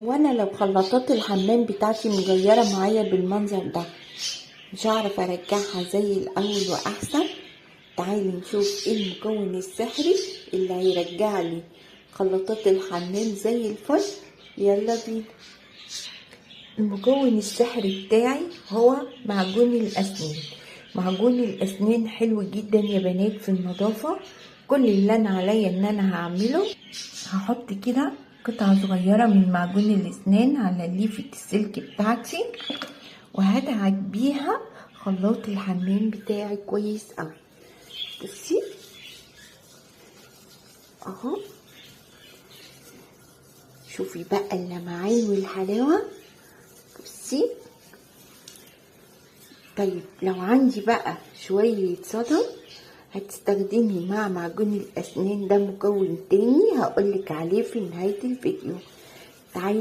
وانا لو خلاطات الحمام بتاعتي مغيرة معايا بالمنظر ده مش هعرف ارجعها زي الاول واحسن. تعالي نشوف ايه المكون السحري اللي هيرجع لي خلاطات الحمام زي الفل. يلا بينا. المكون السحري بتاعي هو معجون الاسنان. معجون الاسنان حلو جدا يا بنات في النظافة. كل اللي انا عليا ان انا هعمله، هحط كده قطعة صغيرة من معجون الاسنان على ليفة السلك بتاعتي، وهدعك بيها خلاط الحمام بتاعي كويس قوي. بصي اهو، شوفي بقى اللمعان والحلاوة. بصي طيب لو عندي بقى شوية صدى هتستخدمي مع معجون الأسنان ده مكون تاني هقولك عليه في نهاية الفيديو. تعالي